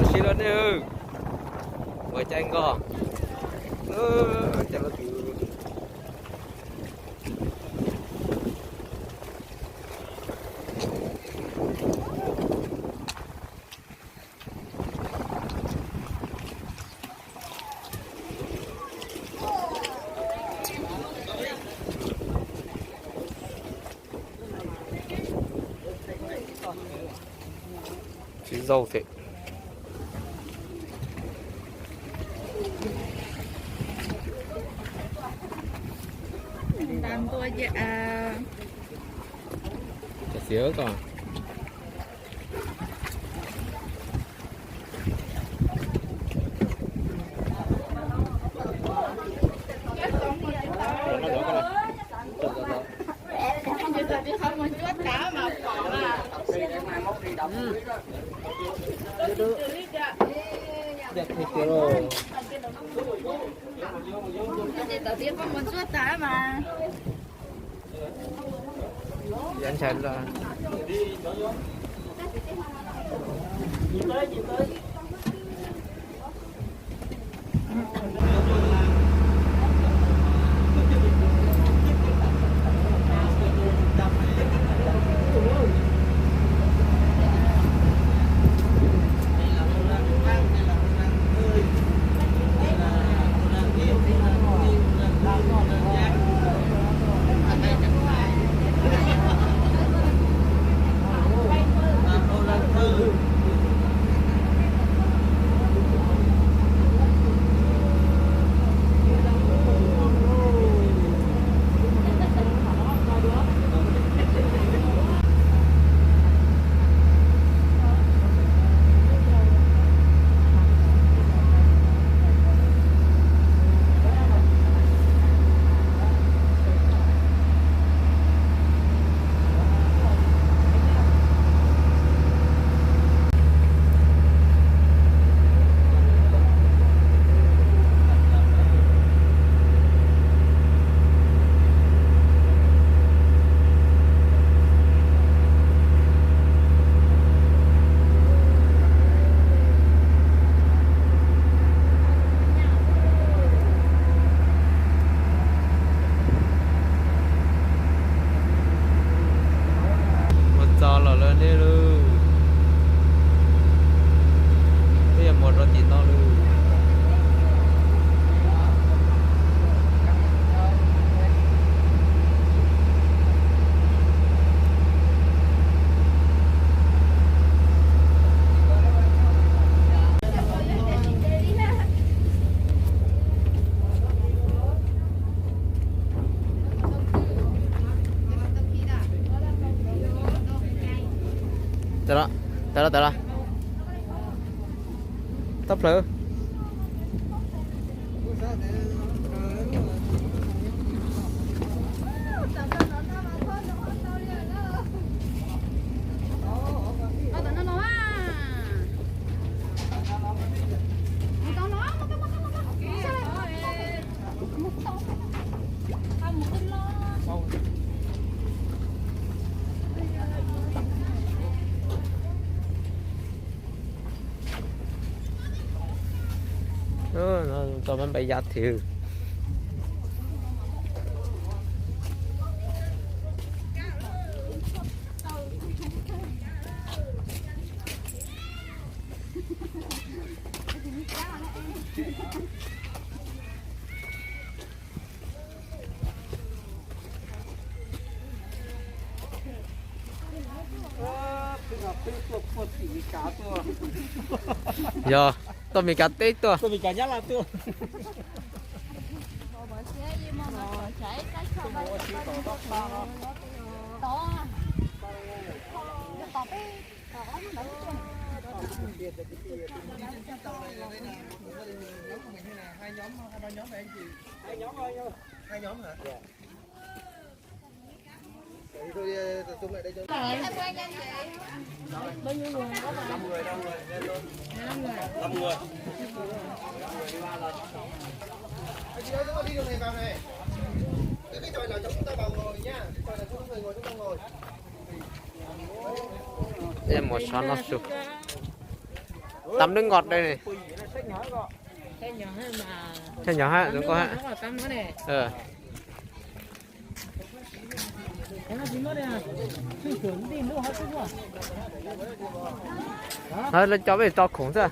Tsis los nej, ua caij nkoj, caij los twg. Tsis zaum thiab. Cov xiav ko. Mus txog los lawm nej lauj. Peb yuav mus rau tim no lauj. Tawm los, tawm los, tawm los. Tawm plaws. Tau peb npaj yaj thiab. Yog, tuaj Mes Kas teb tuaj. Mus sab no su. Tắm nước ngọt đây này. Chai nhỏ ha, đúng không ha? Hơi là cho về to khủng chứ.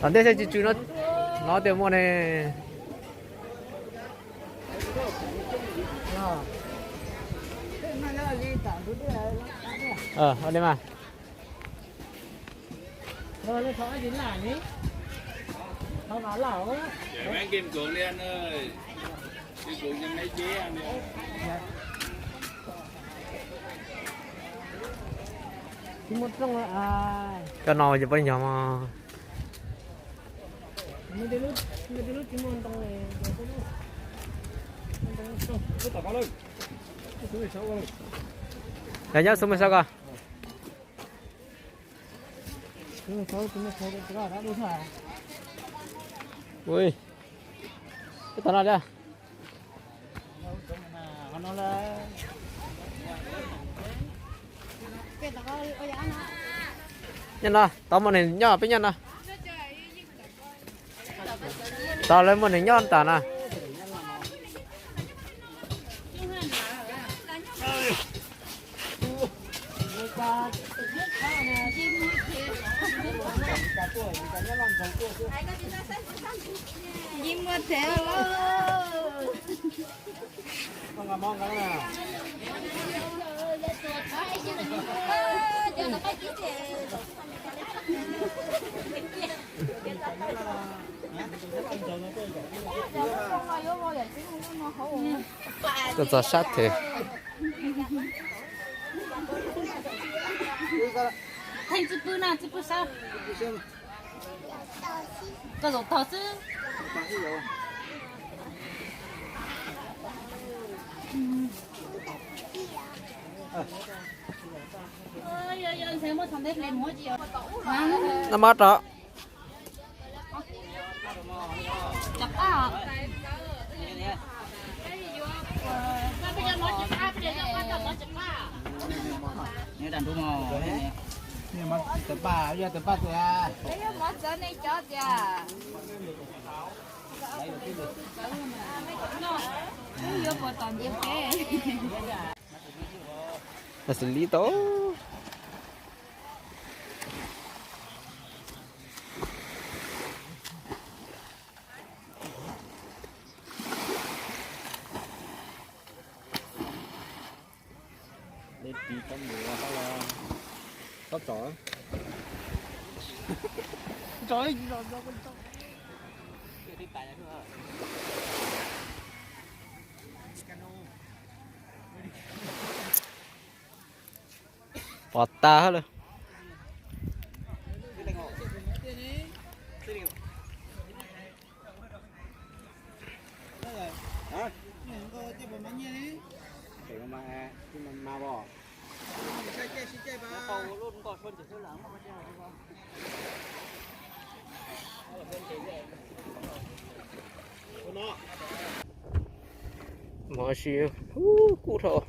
Tom ntej saib tsw tsw no, no tias muaj ne. Ua li mas. Cov no ces poj yog mas. Yog nyob xub mus saib ko. Ui, ib tog no thiab. Nyob no tau muaj neeg nyob peb nyob no. Tau lawv muaj neeg nyob tas na. Tuaj txog sab thev. Theej tsis pw na, tsis pw sab. Koj zaum tog xwb. No mab rau. Xws li tau. Pov tas lawm. Mov si, ub, kub dhau.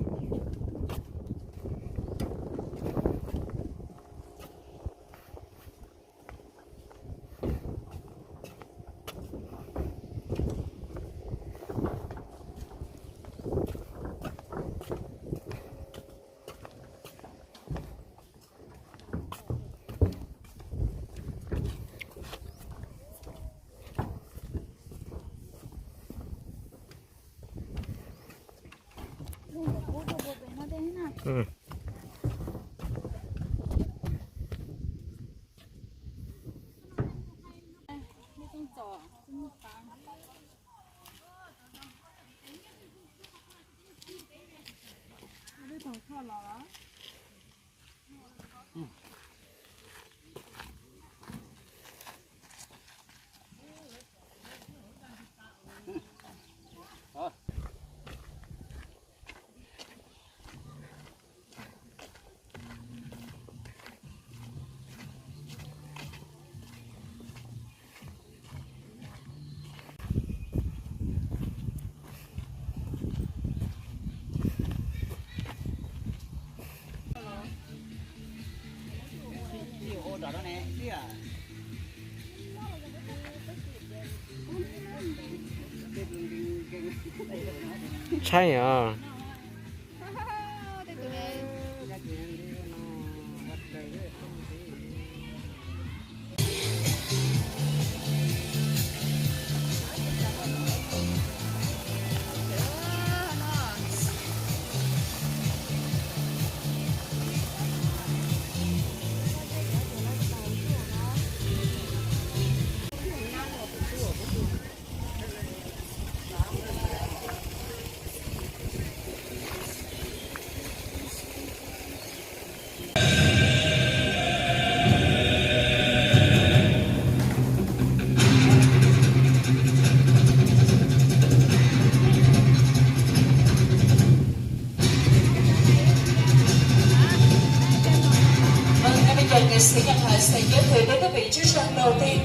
Tshaib os. Vâng, ngay bây giờ nghệ sĩ Nhật Thoại sẽ giới thiệu đến quý vị trước sân đầu tiên.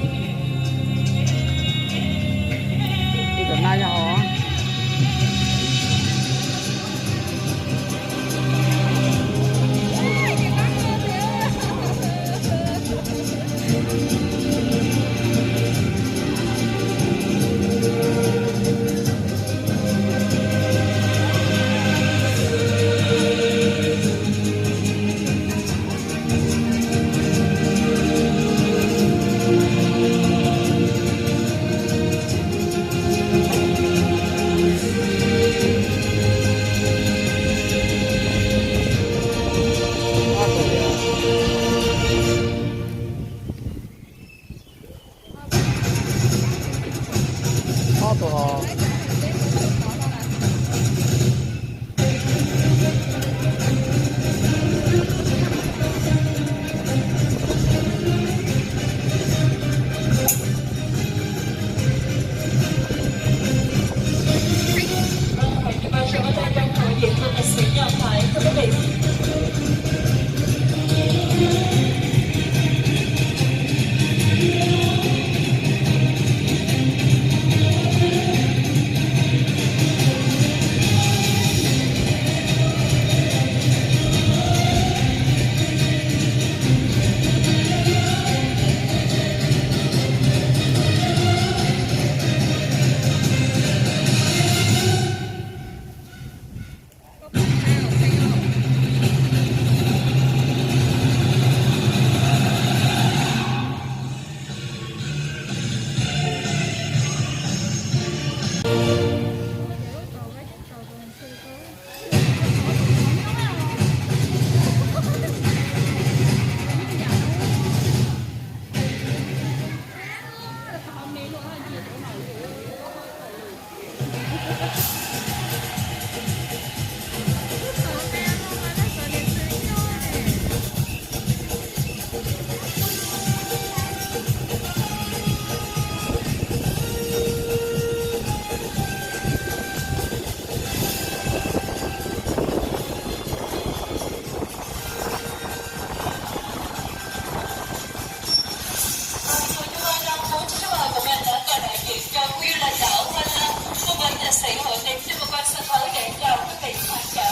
Chúng tôi rất mong muốn cho các bạn cùng em đã coi đại diện cho Quy là Đảo Hoa Lan, cùng với nghệ sĩ Hội Tình xin một con sân khấu để chào quý vị khán giả.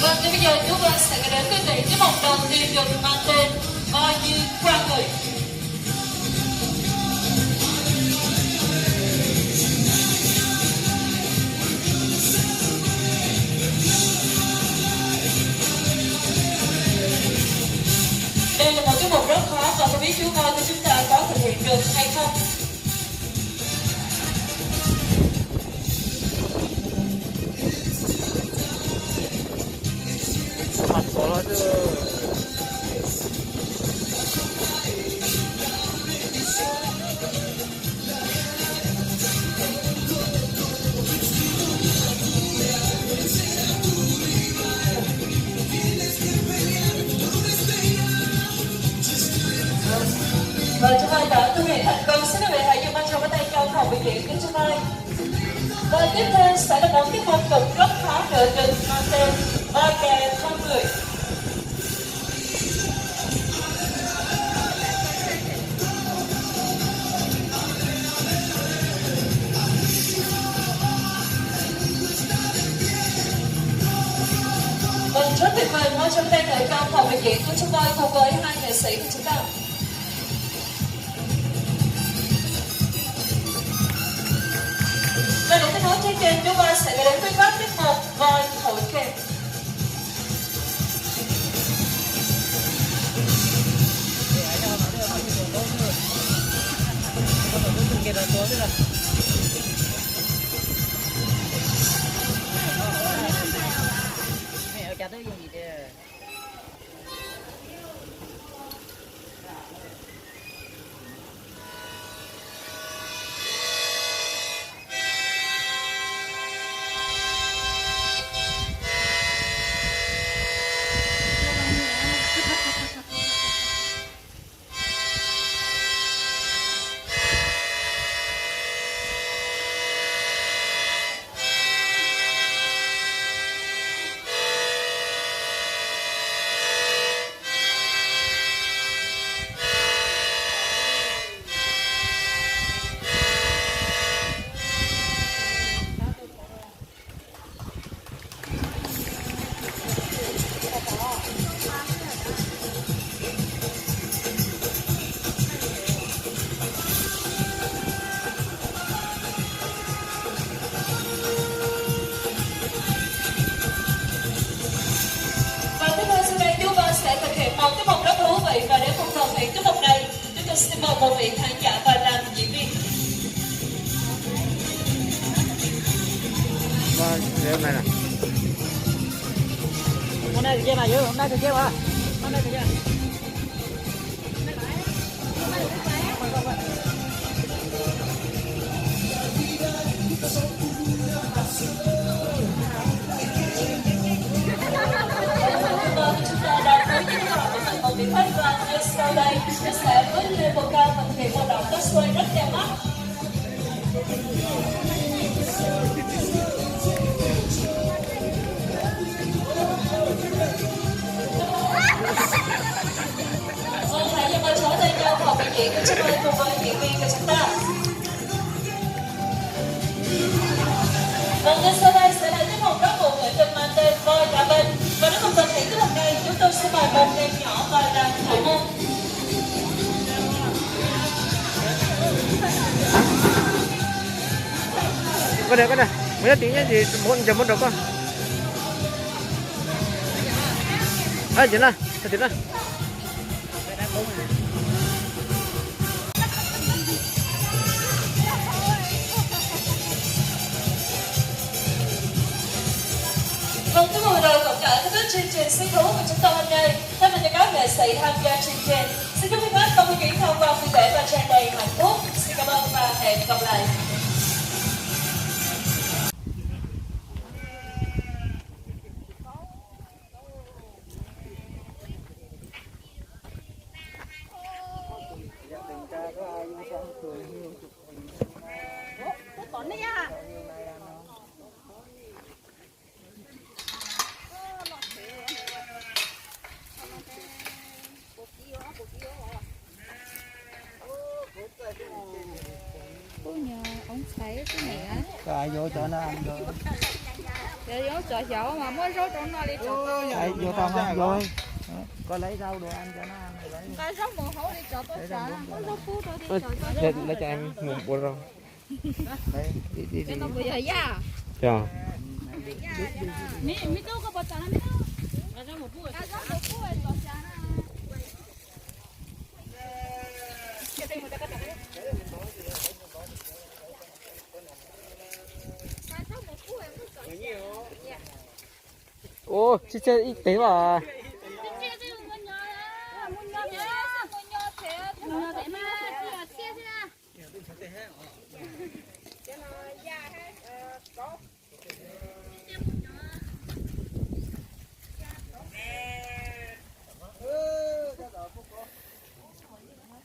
Vâng, ngay bây giờ chúng tôi sẽ gửi đến quý vị tiết mục đầu tiên được mang tên Voi Như Quang Gửi. Và tiếp theo sẽ là một tiết mục rộng khắp khá nổi tình mang tên Bài kè thăm người. Vâng, rất tuyệt vời, mời trong tay khởi công phòng bệnh viện của chúng tôi cùng với hai nghệ sĩ của chúng ta. Và để tiếp nối chương trình, chúng ta sẽ đến với các tiết mục voi thổi kèn. Và tiếp theo sau đây chúng ta sẽ thực hiện một tiết mục rất thú vị và để không thực hiện tiết mục này, chúng tôi xin mời một vị khán giả vào làm diễn viên. Món này kia mà, món này kia mà. Món này kia. Chúng ta đang có những hoạt động một vị khách và ngay sau đây sẽ với Lê Bồ Cao thực hiện hoạt động test quay rất đẹp mắt. Vâng, hãy dành một tràng tay cho Thảo Mỹ Diễm của chúng tôi cùng với diễn viên của chúng ta. Vâng, ngay sau đây sẽ là tiết mục rap của người Việt mang tên Voi Cá Bân. Và để cùng thực hiện tiết mục này, chúng tôi xin mời một em nhỏ vào làm thủ môn. Koj nè, koj nè, mus nyob tim nyob tim, mus nrog koj. Ntawm no, tim no. Vâng, tiếp tục là quảng cáo kết thúc chương trình sân khấu của chúng tôi hôm nay. Thay mặt cho các nghệ sĩ tham gia chương trình, xin chúc quý khách có một chuyến tham quan vui vẻ và tràn đầy hạnh phúc. Xin cảm ơn và hẹn gặp lại. Kuv nyuam ntxhais xwb ne. Yuav cov xyov mas muab zaub rau noj li. Yuav tau yuav. Koj lawv zaub dua cov no. Nqa zaub mus hauv li cov tuaj tsav, muab zaub pub rau li cov tuaj tsav. Lawv cov mus ua rau. Cov no puas yog yaj? Yog. Ua tsis tseg ib teg los.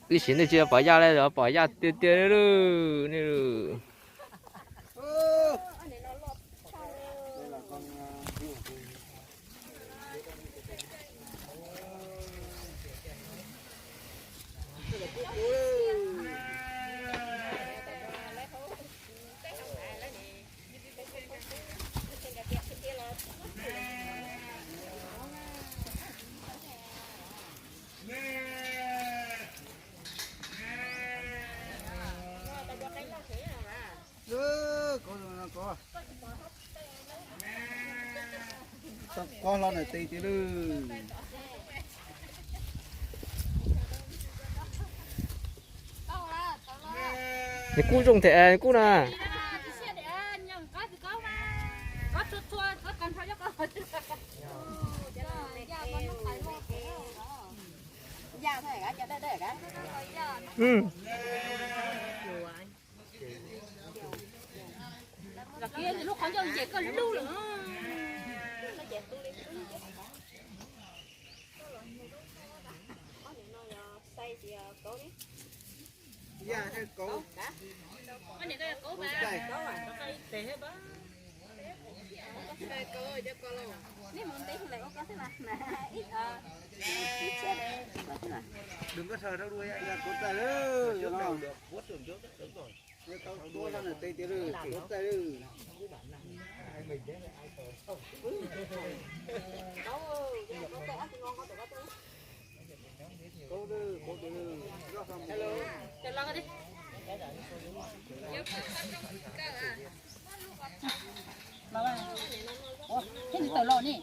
Ib sim neej tsis pom yaj li, pom yaj tiag tiag li nej. Tau kob hlo ntawm tes tiag lawm. Nws kub zoo thiab kub na. Lub qhov ncauj yem koj lub lawm. Đừng có sờ rau đuôi, ya, cuốn tay. Trước đầu được, vuốt đường trước, đúng rồi. Tau tuab hlo ntawm tes tiag lawm, cuốn tay lawm. Ua, thiab nws tawm los ne.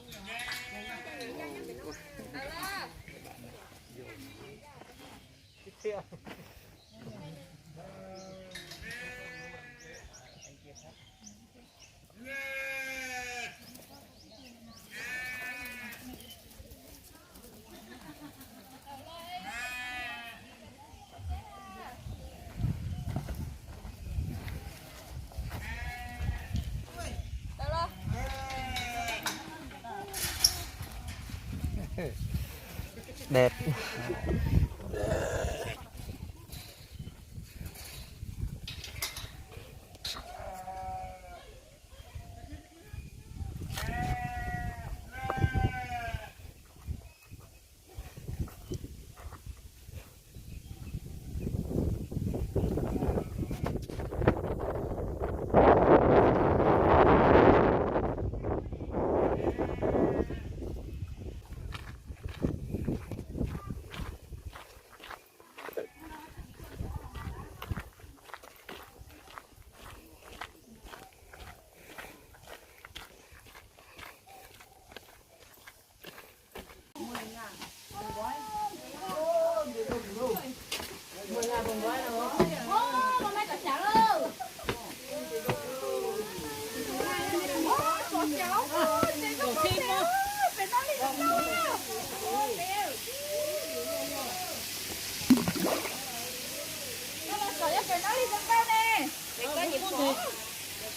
Đẹp.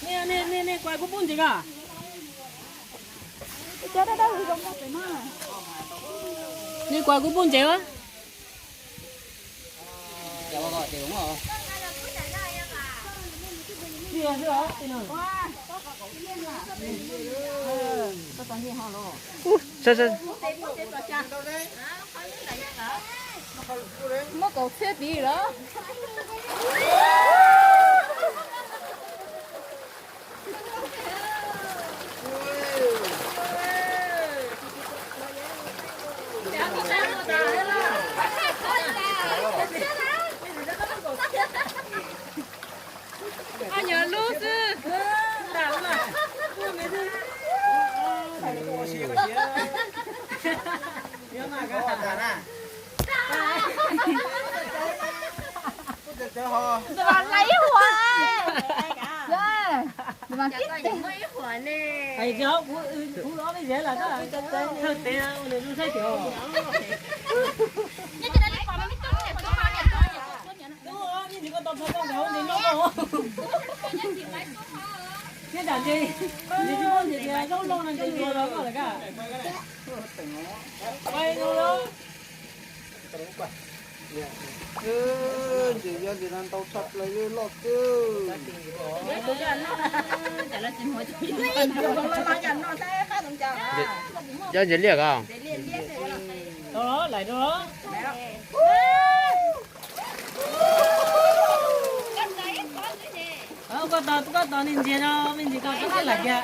Nej, nej, nej kuv kuj pub ntsev a. Nej kuv kuj pub ntsev a. Muab kaum txhiab tiv los. Nyob lub xwb. Ib huam. Ib huam ne. Ntses yog ntses no ntau tshaj plaws li loj xwb. Yog ntses liaj os. Koj tos, koj tos nws ntsiag no me ntsis koj txhob laim kiag.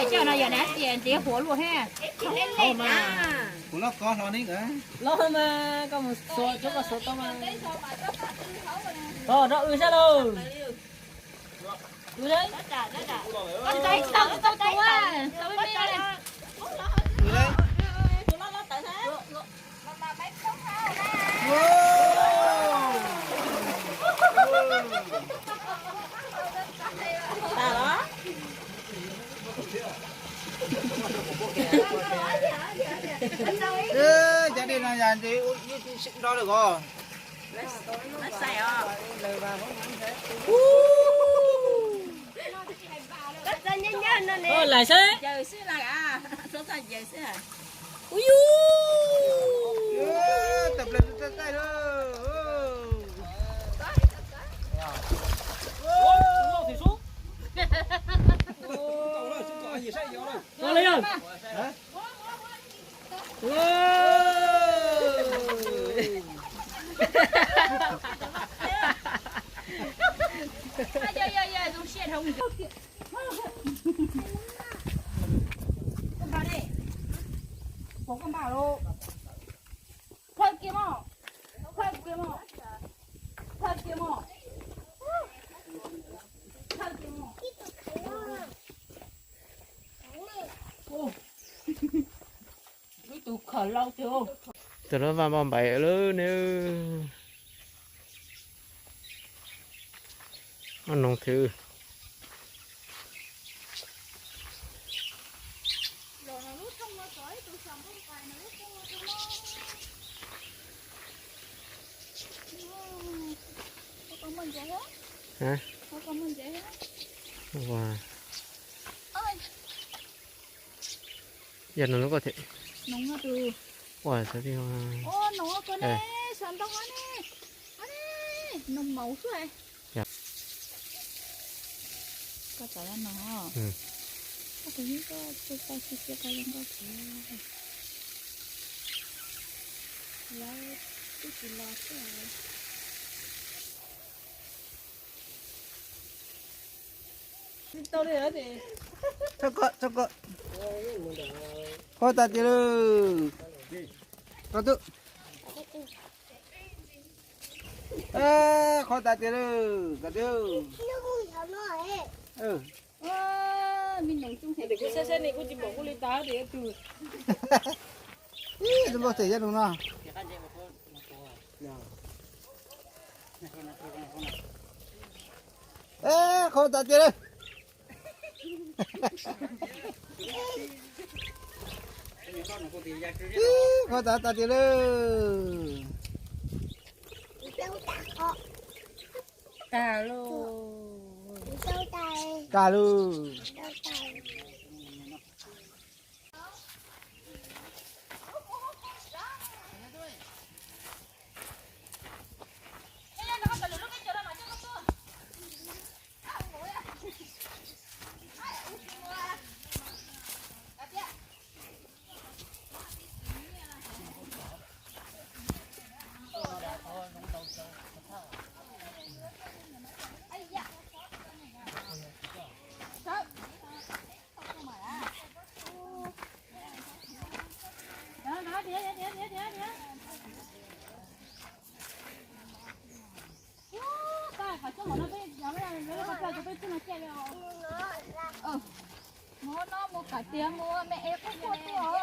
Coj no yog na, ntses huav luaj thiab. Kuv loj kov hlo ne. Loj mas koj mus xuas, tsuav koj xuas tau mas. Tos rau wb sab lauj. Cov dej no yog ntses ib tug sib nrog lawm os. Laim xwb. Ui yus. Tau li yog. Tus loj vaj npauj npaim lawm ne. Ob noog thwv. Yog noog koj thiab. Ua, noog koj ne, sawv ntau ne. Noog maum xwb. Koj tsam no, koj tus yeej koj tsis tau tsis tau koj yeej koj tsis, lawv twb tsis los xwb. Txhob koj, txhob koj. Qhuav tas tiag lawm. Koj twb, qhuav tas tiag lawm koj twb. Kuv saib saib ne kuj tsis pom kuj li tas tias tus. Ib tus npauj tes yog tus no. Qhuav tas tiag lawm. Qhuav tas tas tiag lawm. Tag lawm. Tag lawm. Mus no mus qab tiag mus me es kuj tuaj tuaj.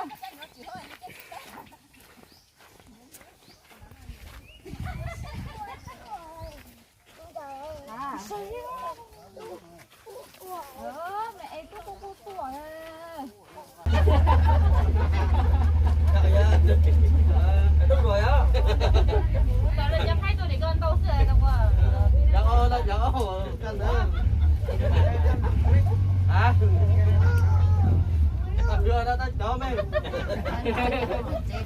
Tsev